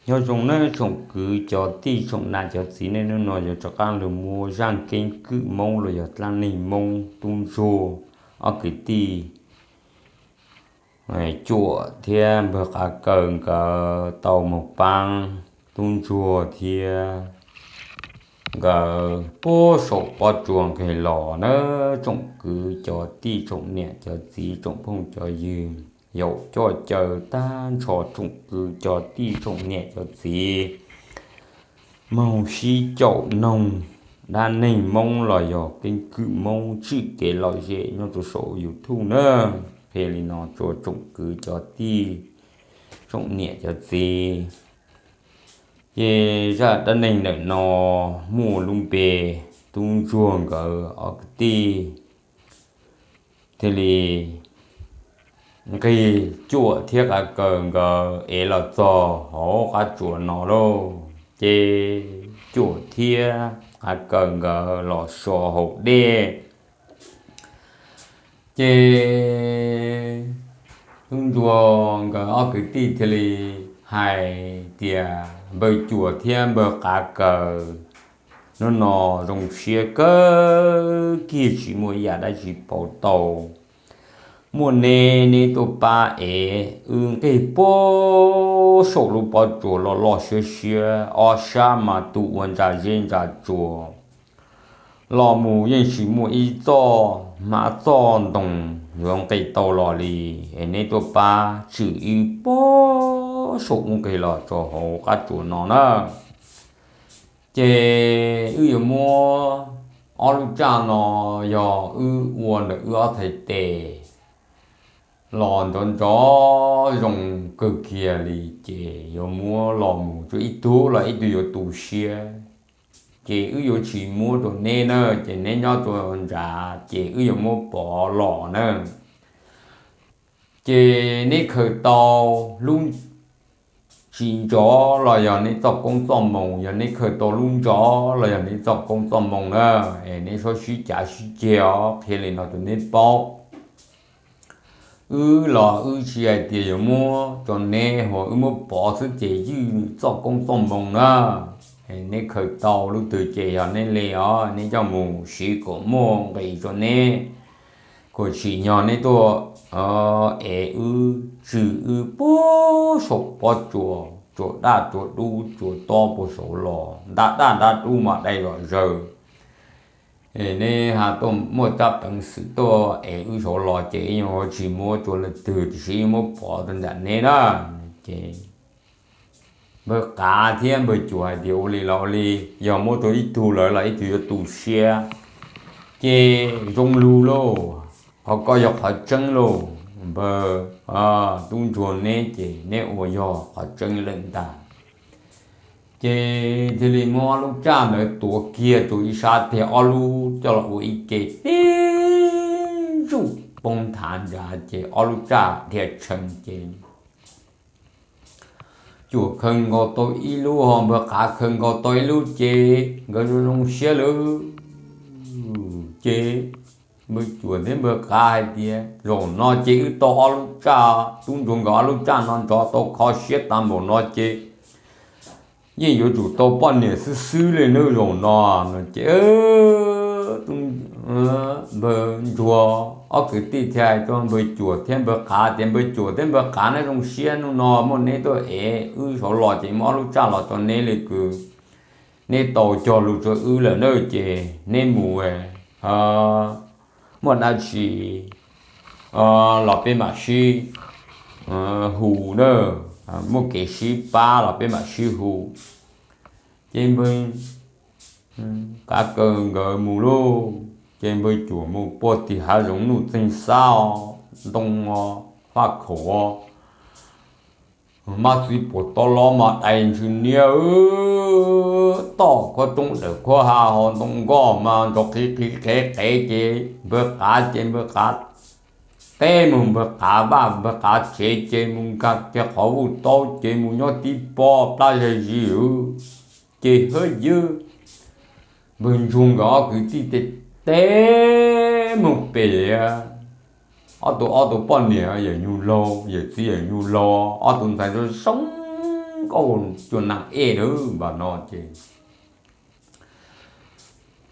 Nyob zoo nawb tsoom kwv cov tij tsoom nam cov txiv, nej hnub no yuav rov qab los muab zaj keeb kwm Hmoob los yog dab neeg Hmoob tub ntsuag ob kwv tij Cuam thiab npawg Qav Kaws nkawd tau mus paab tub ntsuag thiab nkawd puag saum pob tsuas nqeg los nawb tsoom kwv cov tij tsoom niam cov txiv tsoom phooj cov ywg. Yaum coj caw tag nrho tsoom kwv cov tij tsoom niam cov txiv moog sib caum noog dab neeg Hmoob los yog keeb kwm Hmoob tsim kev lom zem nyob rau saum YouTube na. Qhia li no rua tsoom kwv cov tij tsoom niam cov txiv. Ces zaj dab neeg ntawm no muaj lub npe tub ntsuag nkawd ob kwv tij thiaj li nqeg Cuam thiab Qav Kaws nkawd ev los txog hauv qab tsuas no lauj. Ces Cuam thiab Qav Kaws nkawd los so hauv dej. Ces tub ntsuag nkawd ob kwv tij thiaj li hais tias npawg Cuam thiab npawg Qav Kaws, hnub no zoo siab kawg kiag tsis muaj ib yam dab tsi pauv tau. Muaj neb, neb tuaj pab ev wb nqeg puag saum lub pob tsuas loj loj siab siab, ob sab mas tu ua ntsa zeb ntsa tsua. Los mus yeej tsis muaj ib txoj hmab txoj ntoo yuav nqes tau los li. Es neb tuaj pab tswm wb puag saum ub nqeg los rau hauv qab tsuas no na. Ces wb yuav muab ob lub tsaj no, yog wb ua ntawm wb ob txhais tes los nrov nrov zoo kawg kiag li, ces yuav muab los mus rau ib tug los ib tug yuav tu siab. Ces wb yuav tsis muab rau neb na, ces neb nyob rau nrad ces wb yuav muab pov los na. Ces neb khaws tau lub tsis nrov los yog neb txoj koob txoj moo, yog neb khaws tau lub nrov los yog neb txoj koob txoj moo na, es neb sab sib cav sib ceg os, qhia li no rau neb paub. Wb los wb tsis hais tias yuav muab rau neb, hu wb muab pov xwb ces ywj txoj koob txoj moo na. Neb khaws tau lub twg ces yog neb li os, neb coj mus siv kom muaj nqis rau neb. Kom tsim nyog neb tuaj es wb tswm wb puag saum pob tsuas, tsuas daj tsuas dub tsuas tob puag saud los, ntab daj ntab dub mas dai zom zaws. Es neb ha tuaj muaj tsab peev xwm tuaj es wb saud los ces wb yuav tsis muab rau leej twg, tiam sis wb muab pov rau ntawm neb na. Ces npawg Qav thiab npawg Cuam hais tias ua li los ua li, yog muab rau ib tug lawm los ib tug yuav tu siab. Ces zoo lug lauj, qhov ko yog qhov tseeb lauj, npawg tub ntsuag neb ces neb ua yog qhov tseeb lawm ntag. Ces thiaj li muab ob lub tsaj ntawd tuav kiag rau ib sab teg, ob lub coj los ua ib ke tib zuj poob nthav nrad ces ob lub tsaj dhia tshee ces Cuam khaws nkaus tau ib lub, ho npawg Qav khaws nkaus tau ib lub ces nkawd zoo zoo siab lawm. Ces npawg Cuam thiab npawg Qav hais tias zaum no ces wb tau ob lub tsaj, tub ntsuag nkawd ob lub tsaj no nrov tau kho siab tas npaum no ces yeej yuav tsum tau poj niam xwb xwb li nawb zaum no. No ces npawg ntsuag ob kwv tij thiaj hais rau npawg Cuam thiab npawg Qav tias npawg Cuam thiab npawg Qav, neb zoo siab, hnub no muaj neb tuaj ev wb saud los ces muab ob lub tsaj los rau neb li kws neb tau cog lus rau wb lawm na, ces neb mus muaj dab tsi los peb mam sib hu na, muaj kev sib pab los peb mam sib hu. Ces npawg Qav Kaws nkawd mus lauj, ces npawg Cuam mus puag tim hav zoov nuj txeeg xab os, ntoo os, faj khaum os, mab txiv puas tob lob mas dai ntsws niab, toj khuab roob dawm khuab hav ho ntoo nkoj mas nrov qhiv qhiv qev qev ces npawg Qav ces npawg Qav teb mus npawg Qav vaj npawg Qav tsev ces mus nkag kiag qhov vuj taub ces mus nyob tib pob plab zag zis, ces hawb ywb npawg ntsuag nkawd ob kwv tij teb teb mus pem ob tug, ob tug poj niam yawm nyuj laug, yawm txiv yawm nyuj laug, ob tug ntxhais zoo zoo nkauj cuag nas ej lawm. Npaum no ces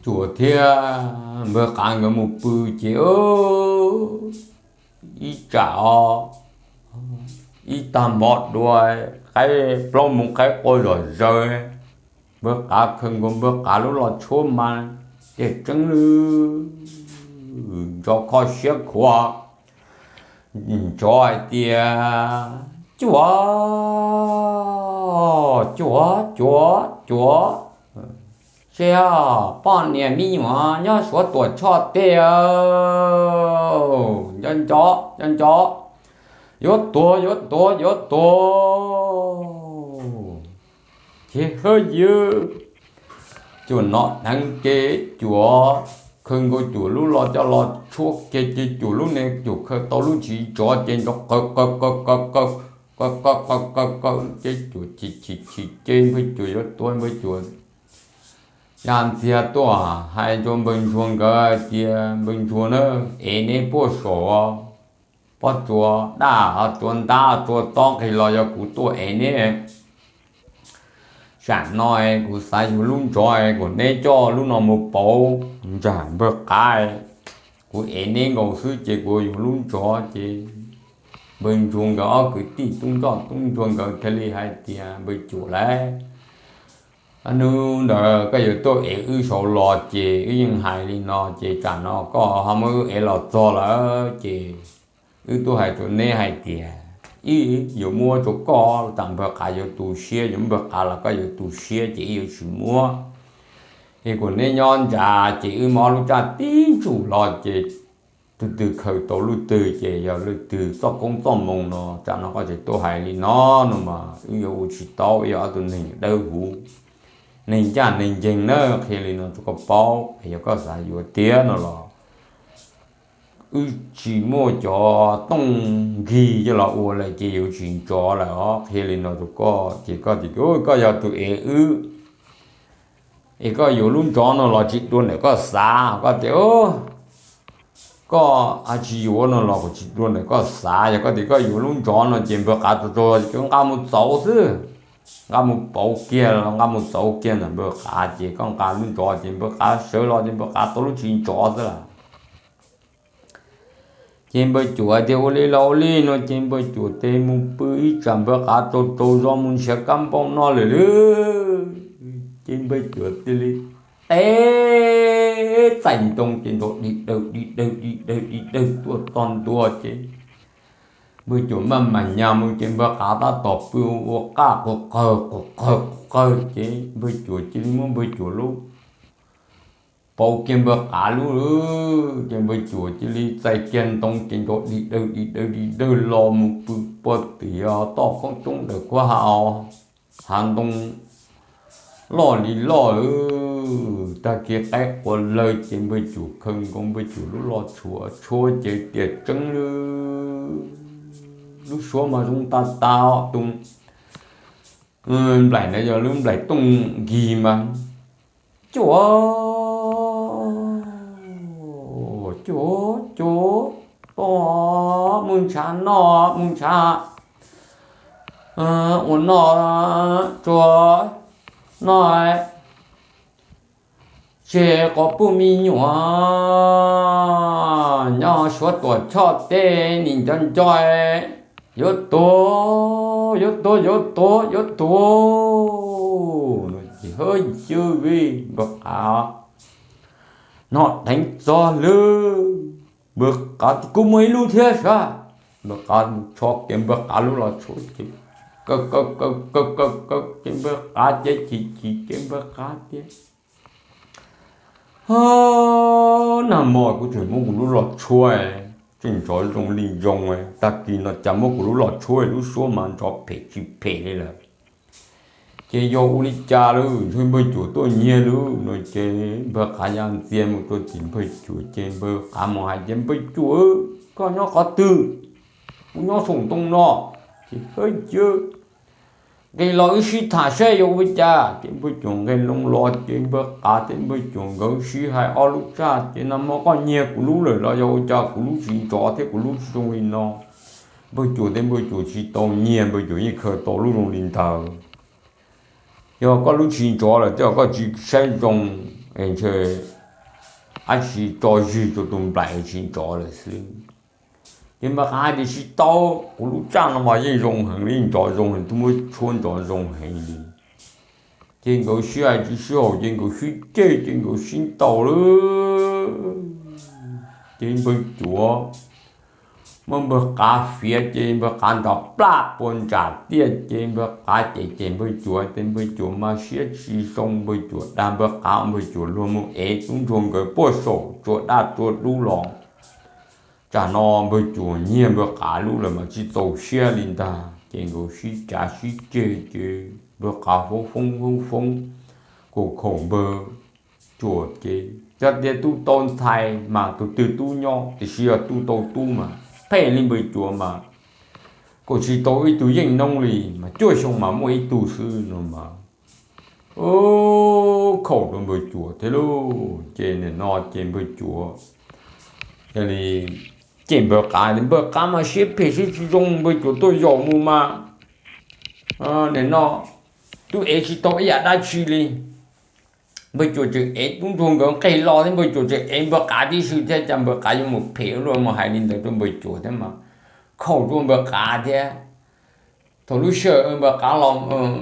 Cuam thiab npawg Qav nkawd mus pw ces ib tsam os, ib tag hmo dua, qaib plaub moos qaib qua zom zaws, npawg Qav khaws nkaus npawg Qav lub los tshuab mas tiag tseeb lwj, ntsov kho siab khuav, ntsov hais tias, Cuam, Cuam, Cuam, Cuam, seb poj niam me nyuam nyob Suav Tuam Tshoj teb, nco nco, nco nco, yuav tuag, yuav tuag, yuav tuag. Ces hawb yawg Cuam no dheev ces Cuam khaws nkaus Cuam lub los coj los tshuab kiag ces Cuam lub ne Cuam khaws tau lub tsis ntsov ces nrov qaws qaws qaws qaws qaws qaws qaws qaws qaws qaws ces Cuam chim chim chim ces npawg Cuam yuav tuag, npawg Cuam ya ntxiag tuaj hais rau npawg Ntsuag nkawd hais tias, Npawg Ntsuag na, ev neb puag saum pob tsuas daj, tsuas ntab, tsuas tob nqis los yog kuv tuaj ev neb. Tsam no kuv xav yuav lub ntsov, kom neb coj lub no mus pauv nram npawg Qav, kuv ev neb nkaus xwb ces kuv yuav lub ntsov. Ces npawg Ntsuag nkawd ob kwv tij Tub Ntsoj Tub Ntsuag nkawd thiaj li hais tias, Npawg Cuam lauj, hnub ntawd koj yuav tuaj ev wb saud los ces wb yeej hais li no ces tsam no koj ho muab wb ev los txog lawm ces wb tuaj hais rau neb hais tias, ib, yuav muab rau koj los tsam npawg Qav yuav tu siab, yuav muab npawg Qav los koj yuav tu siab ces wb yuav tsis muab. Es kom neb nyob ntawd ces wb muab lub raj tib ntsum los ces tus twg khaws tau lub twg ces yog lub twg txoj koob txoj moo no. Tsam no koj tseem tuaj hais li no, no mas wb yuav ua tsis tau, wb yog ob tug neeg dawb huv, neeg ncaj neeg ncees na. Qhia li no rau koj paub, yog koj xav yuav tiag no los wb tsis muaj cov tooj nkig coj los ua lawm ces yuav tsis ntsov lawm os. Qhia li no rau koj ces koj tias, Koj yog tus ev wb es koj yuav lub ntsov no los tsis dua ntawm koj xav. Koj tias koj tsis yuav no los kuj tsis dua ntawm koj xav. Yog koj tias koj yuav lub ntsov no ces npawg Qav tsaug tsaug ces nqa mus txauv xwb, nqa mus pauv kiag los nqa mus txauv kiag ntawm npawg Qav ces koj nqa lub ntsov ces npawg Qav sawv los ces npawg Qav tau lub tsis ntsov xwb lawm. Ces npawg Cuam tias, Ua li los ua li no ces npawg Cuam tes mus pw ib tsam npawg Qav tsaug tsaug zog mus nrhiav kab npauj noj lawm lauj. Ces npawg Cuam cia li teb txais ntoo ces nrov di dawg di dawg di dawg di dawg tuaj txog ntua ces npawg Cuam maj mam nyas mus ces npawg Qav tab tom pw ua qaj quas qawg quas qawg quas qawg ces npawg Cuam cia li muab npawg Cuam lub pauv kiag npawg Qav lub, ces npawg Cuam cia li txais kiag ntoo ces nrov di dawg di dawg di dawg los mus pw puag tim toj qoob roob ntawm kuab ha, hav ntoo loj li loj. Tag kis qaib qua lawg ces npawg Cuam khaws nkaus npawg Cuam lub los tshuab tshuab ces tiag tseeb lub suab mas zoo tas tas os. Tus nplaim ntawd yog lub nplaim tooj nkig mas, Cuam, Cuam, Cuam, mus ntshav noj, mus ntshav ua noj, tsuas noj tseg quas puj me nyuam nyob Suav Tuam Tshoj teb nim nco nco, yuav tuag, yuav tuag, yuav tuag, yuav tuag. Ces hawb yawg npawg Qav hnov dheev txog lawm, npawg Qav tias, Kuv muaj ib lub thiab sav. Npawg Qav mus tsho kiag npawg Qav lub los tshuab ces kaw kaw kaw kaw kaw kaw ces npawg Qav ces chim chim ces npawg Qav tias, Nag hmo kuv tseem muab kuv lub los tshuab, tseem ntsov zoo li zoo, tag kis no cas muab kuv lub los tshuab lub suab mas ntsov phem tsis phem li lawm. Ces yog ua li cas lawm, ntshe npawg Cuam tuaj nyiag lawm no ces npawg Qav ya ntxiag mus rau tim npawg Cuam ces npawg Qav mus hais tias, Npawg Cuam, koj nyob qhov twg? Kuv nyob saum ntoo no. Ces hawb yawg nqis los wb sib tham saib yuav ua cas. Ces npawg Cuam nqis loo los ces npawg Qav thiab npawg Cuam nkawd sib hais ob lub tsaj ces, Nag hmo koj nyiag kuv lub lawm los yog ua cas kuv lub tsis ntsov thiab kuv lub tsis zoo li no? Npawg Cuam thiab Npawg Cuam tsis tau nyiag, Npawg Cuam yeej khaws tau lub zoo li ntawd. Yog koj lub tsis nrov lawm tej zaum koj tsis saib zoo, ntshe dab tsi tso zwg rau tus nplaim tsis nrov lawm xwb. Ces npawg qav hais tias tsis tau, kuv lub tsaj no mas yeej zoo heev li, nrov zoo heev, twb muab tshuab nrov zoo heev li. Ces nkawd sib hais tsis sib haum ces nkawd sib ceg ces nkawd sib ntaus lawm. Ces npawg Cuam muab npawg qav fiav ces npawg qav nrov plaj pua ntsam tiaj ces npawg qav cem cem npawg Cuam ces npawg Cuam mas siab tsis zoo, npawg Cuam dag npawg qav, npawg Cuam luag mus ev tub ntsuag nkawd puag saum tsua daj tsua dub los. Tsam no npawg Cuam nyiag npawg qav lub lawm mas tsis txaus siab li ntag ces nkawd sib cav sib ceg ces npawg qav foob foob foob foob, kuj khaum npawg Cuam ces yog tias tu tau ntxhais mas tus twg tub nyob, tiam sis yog tu tau tub mas phem li npawg Cuam mas kuj tsis tau ib tug yeej noob li mas cuaj xyoo mas muaj ib tug xwb no mas. Khaum rau npawg Cuam thiab lauj. Ces nim no ces npawg Cuam thiaj li cem npawg qav, npawg qav mas siab phem siab tsis zoo, npawg Cuam tuaj zaum mus mas nim no twb ev tsis tau ib yam dab tsi li. Npawg Cuam tseem ev tub ntsuag nkawd nqeg los thiab npawg Cuam tseem ev npawg qav tib si thiab, cas npawg qav yuav mus phem ua luaj mus hais li ntawd rau npawg Cuam thiab mas khaum rau npawg qav thiab. Thaum lub sij hawm npawg qav los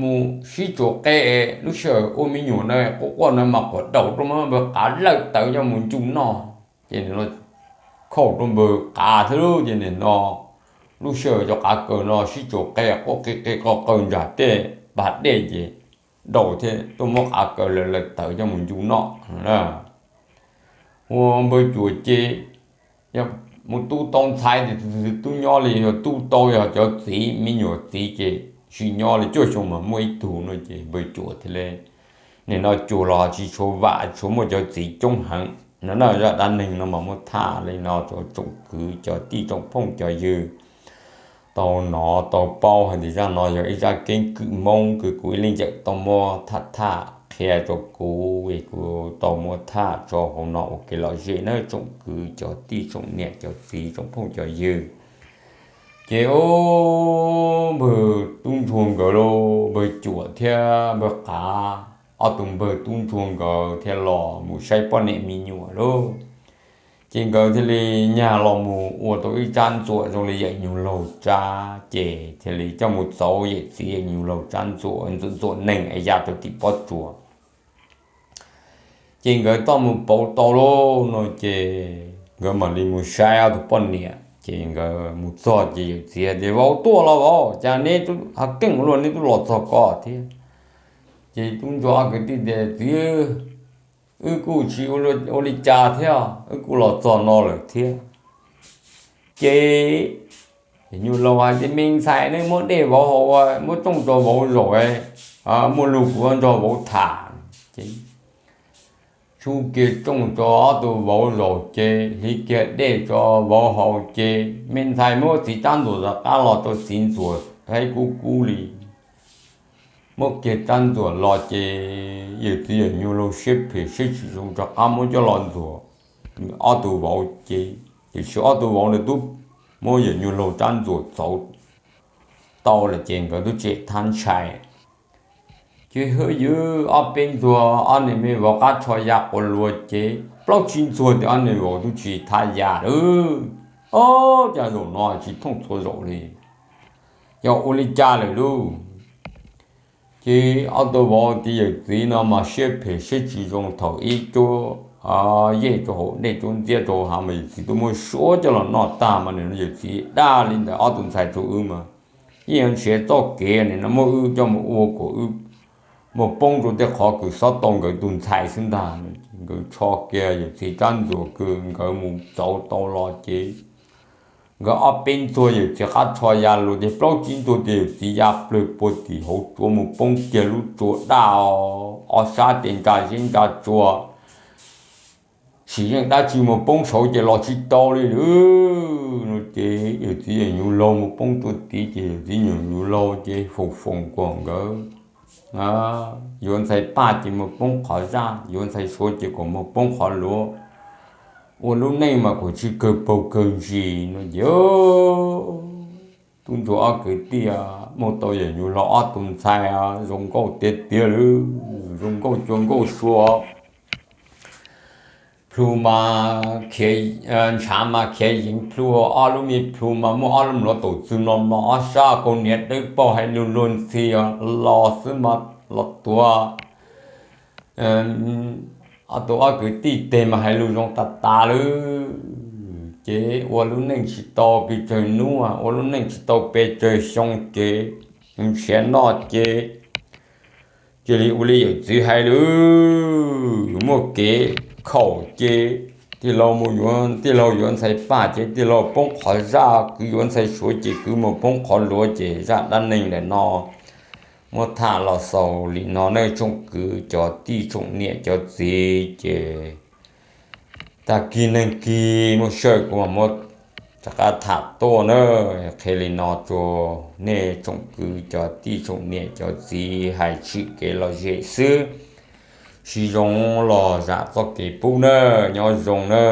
mus sib tsuas qe, lub sij hawm ua me nyuam na quaj quaj na mas quas daus rau mas npawg qav lawm tawv coj mus ncu noj. Ces khaum rau npawg qav thiab lauj. Ces nim no lub sij hawm cov qav kaws no sib tsuas qe quaj qi qi qo qaws ntsam tej pas dej ces daus thiab tuaj muab qav kaws lawm lawm tawv coj mus ncu noj. Ua npawg Cuam ces yog mus tu tau ntxhais ces tus twg tub nyob li, yog tu tau yog cov txiv me nyuam txiv ces tsis nyob li, cuaj xyoo mas muaj ib tug no ces npawg Cuam thiaj li nim no Cuam los tsis tshua vam, tshua muaj cov txiv coob heev no na. Zaj dab neeg no mas muab tham li no rau tsoom kwv cov tij tsoom phooj cov ywg tau hnov tau paub hais tias zaj no yog ib zaj keeb kwm Hmoob kws kuv ib leeg cawm tau muab tham tham qhia rau kuv es kuv tau muab tham tso hauv no ua kev lom zem na tsoom kwv cov tij tsoom niam cov txiv tsoom phooj cov ywg. Ces ub, npawg tub ntsuag nkawd lauj, npawg Cuam thiab npawg qav, ob tug npawg tub ntsuag nkawd thiaj los mus saib poj niam me nyuam lauj. Ces nkawd thiaj li nyag los mus ua tau ib tsab ntxuam zoo li yawm nyuag laug tsab, ces thiaj li coj mus txauv yawm txiv yawm nyuag laug tsab ntxuam, ntxuam ntxuam neeg es ya rau tim pob tsuas. Ces nkawd tau mus pauv tau lauj no ces nkawd mam li mus saib ob tug poj niam. Ces nkawd mus txog ces yawm txiv tias, Vauv tuaj los vauv, cas neb tub ha keej ua luaj neb tub los txog ko thiab? Ces tub ntsuag ob kwv tij tias, Txiv, wb kuj tsis ua li cas thiab, wb kuj los txog no lawm thiab. Ces nyuag laug hais tias, Me ntxhais, neb muab dej vauv haus, muab rooj rau vauv zaum, muaj lus kuv nrog vauv tham. Ces tsuj kiag rooj rau ob tug vauv zaum ces hliv kiag dej rau vauv haus ces me ntxhais muab txiv rab ntxuam rov qab los rau txiv ntxuam thaib kub kub li. Muab kiag rab ntxuam los ces yawm txiv yawm nyuag laug siab phem siab tsis zoo rov qab muab coj los ntxuam ob tug vauv ces, tiam sis ob tug vauv ntawd twb muab yawm nyuag laug rab ntxuam txauv tau lawm ces nkawd twb tsis thab ntshai. Ces hwb ywv ob peb ntxuag ob niag me vauv qab tsho ya quas luas ces plaub tsib ntxuag ces ob niag vauv twb tsis thab ya lawm. Ob, cas zaum no tsis thooj txhua zaum li, yog ua li cas lawm lauj? Ces ob tug vauv tias yawm txiv no mas siab phem siab tsis zoo, thaum ib cuab yej rau hauv dej, cuab ntxiab rau hauv hav mas yawm txiv twb muab suab coj los noj tag mas nim no yawm txiv dag li ntawd, Ob tug ntxhais rau wb mas yeej yuav nrhiav txoj kev nim no muab wb coj mus ua kom wb mus poob rau tej qhov kws xob tau nkawd tus ntxhais xwb ntag. Nkawd tsho kiag yawm txiv rab ntxuam kws nkawd mus txauv tau los ces nkawd ob peb ntxuag yawm txiv qab tsho ya luas ces plaub tsib ntxuag ces yawm txiv ya plawg puag tim hauv tsua mus poob kiag lub tsua daj, ob sab ces ntsa zeb ntsa tsua, sim zeej dab tsi mus poob saud ces los tsis tau li lawm no ces yawm txiv yawm nyuag laug mus poob rau tid ces yawm txiv yawm nyuag laug ces foom foom kuas nkawd yuav ntxhais paj ces mus poob qhov zaj, yuav ntxhais suav ces kom mus poob qhov luav, ua lub neej mas kom tsis kawg paug kawg ntsis no ces Tub ntsuag ob kwv tij muaj tau yawm yus laus ob tug ntxhais zoo nkauj tiag tiag li, zoo nkauj cua nkauj sua. Plhu mas, ntshav mas khiav yeev plhu, ob lub me plhu mas muaj ob lub mluav taum txwg no no ob sab, kaus hniav dawb paug hais lus luag ntxhi los xwb mas los tuav. Ob tug ob kwv tij teg mas hais lus zoo tas tas lawm. Ces ua lub neej tsis tau pes tsawg hnub, ua lub neej tsis tau pes tsawg xyoo ces nrhiav noj ces cia li ua li yawm txiv hais lawm, muaj kev khaum ces tij laug mus yuav, tij laug yuav ntxhais paj ces tij laug poob qhov zaj, kwv yuav ntxhais suav ces kwv mus poob qhov luav ces zaj dab neeg ntawm no muab tham los xaus li no nej tsoom kwv cov tij tsoom niam cov txiv ces tag kis neeg kis muaj sij hawm kuv mam muab rov qab tham tuaj na. Qhia li no rau nej tsoom kwv cov tij tsoom niam cov txiv hais tshwm kev lom zem xwb. Siv zoo los zam txoj kev pub na, nyob zoo na.